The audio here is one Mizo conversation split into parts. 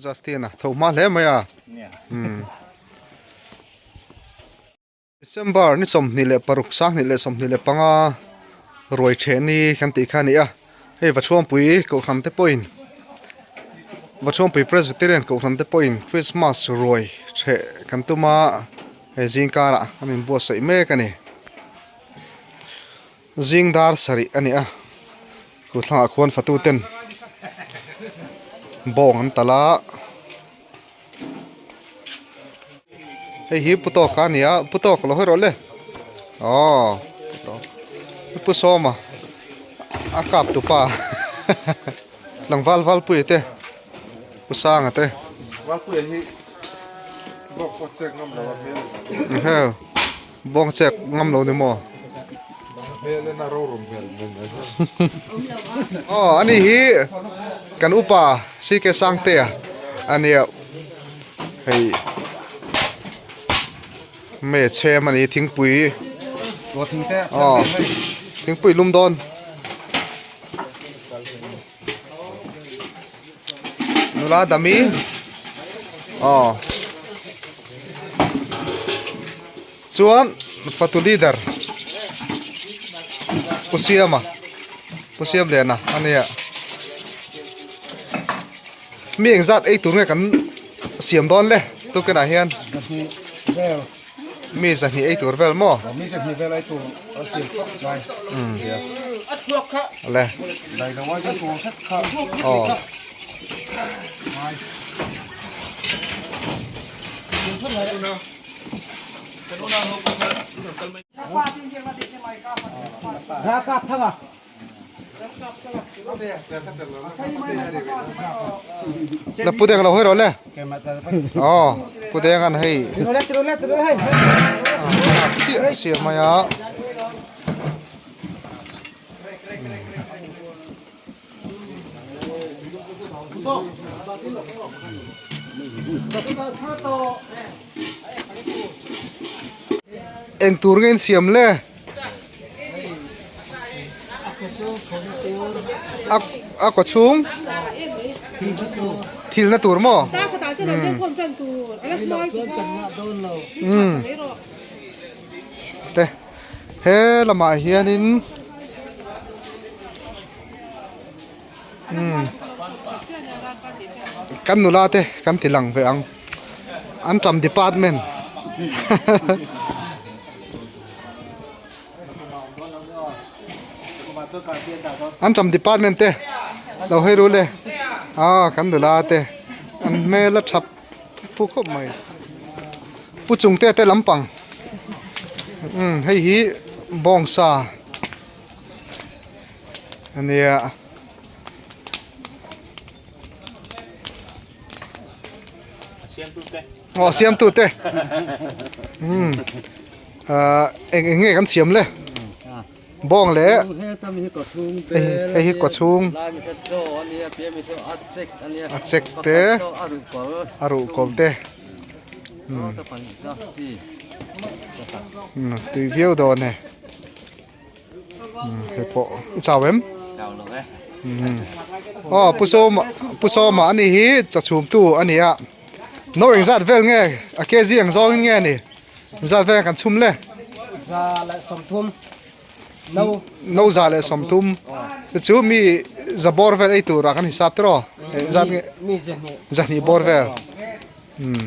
Justin a tho hma hle mai a. December ni 26 2025 ruai ṭheh ni kan tih kha a ni a, hei Vachuangpui Kohhran te pawhin Vachuangpui Presbyterian Kohhran te pawhin Christmas ruai ṭheh kan tum a, hei zing karah an inbuatsaih mek a ni. Zing dar sarih a ni a, kuthlangah khuan fatu ten bawng an talh a. Hei hi pu tawk a ni a pu tawk lo hawi rawh le aw pu tawk pu sawma a kap tu pa tlangval valpuia te pu sanga te valpuia hi bawng pawh chek ngam lo a hmel heu bawng chek ngam lo ni maw hmel en a rorum hmel aw ani hi kan upa CK Sangtea a nia hei me chhem a ni thingpui aw thingpui lum dawn nula dami aw chuan fatu leader pu siama pu siam liana a nia mi engzat ei tur nge kan siam dawn le tukin ah hian mi zahnih ei tur vel maw mi zahnih vel ei tur a siam khawp mai le aw La pu deng lo hawi rawh le aw pu deng an hei chiah siam mai a. Eng tur nge in siam le? A kaw chhung thil na tur maw? Te he lamah hianin umm kan nula te kan ti lang ve ang an tam department an tam department te lo hawi ru le ah kan nula te an hmel a thap pu khawp mai pu chung te te lampang umm hei hi bawngsa a nia aw siamtu te umm ah eng eng nge kan siam le bawng leh hei hi kawchhung a chek te a ruh kawlh te umm tui viau dawn e hei pawh i chau em aw pu sawma pu sawma a nih hi chawchhum tu a ni a no engzat vel nge a kg ang zawng in nge ni zat vel kan chhum le za leh sawmthum no no za leh sawmthum chu chu mi za bawr vel ei turah kan hisap tiraw zat nge mi zahnih zahnih bawr vel umm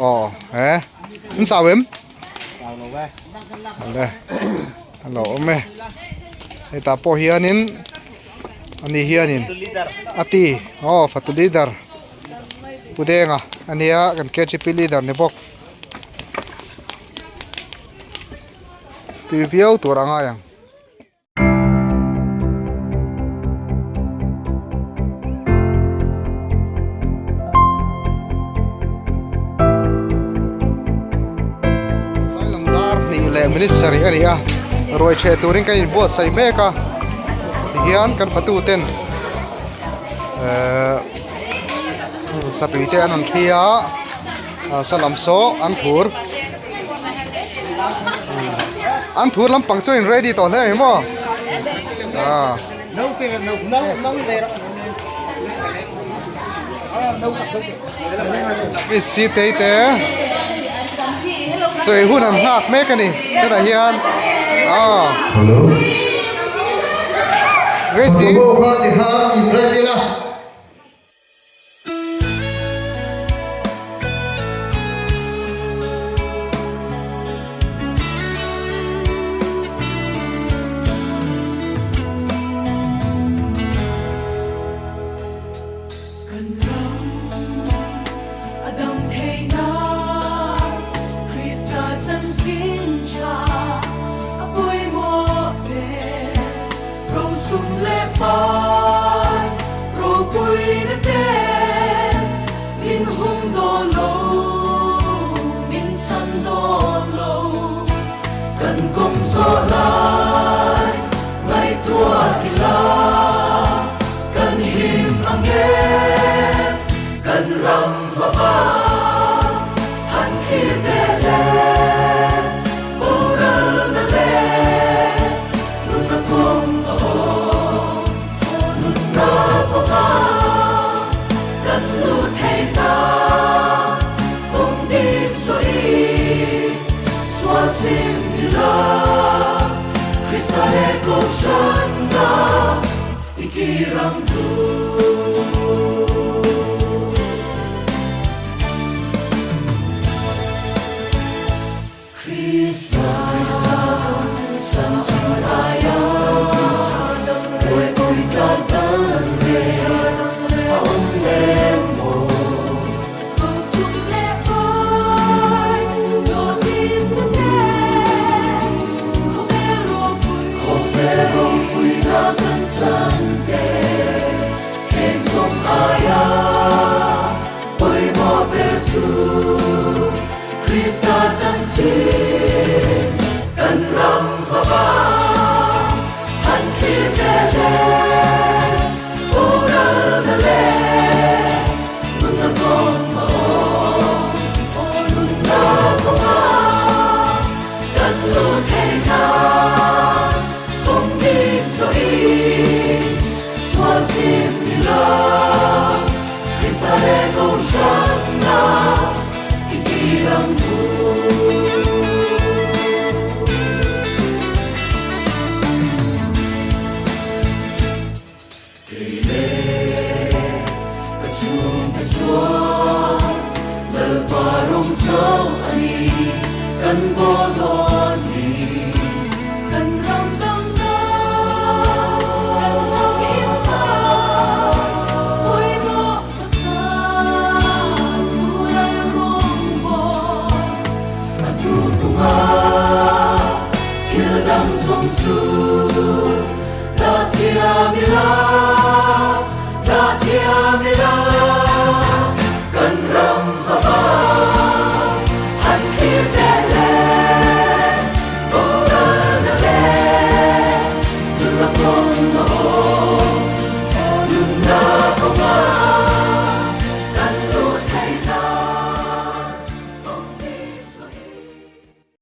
aw he an chau em chau lo e le a lo awm e hetah pawh hianin ani hianin a ti aw fatu leader Pu Denga a nia kan K_G_P leader ni bawk tui viau tur a ngai ang. Tlailam dar hnih leh minute sarih a ni a ruai ṭheh turin kan inbuatsaih mek a tihian kan fatu ten ehh satui te an rawn thli a salam saw an thur an thur lampang chu a in ready tawh hle mai maw ah. Miss Sitei te chawi hun an nghak mek a ni hetah hian aw Grace Kan ram a dam thei nan Krista chanchin tha a pawimawh ber. Rosum leh pai ropuina te min hum dawn lo, min chhan dawn lo. Kan kawng zawh lai ngaihtuah ila, kan him ang e, kan ram hmaba han thlir teh le, boralna le nunna kawng a awm, nunna kawnga kan lut thei ta, kawng dik sawi sual sim ila, Krista leh Kohhran ta i kir ang tu.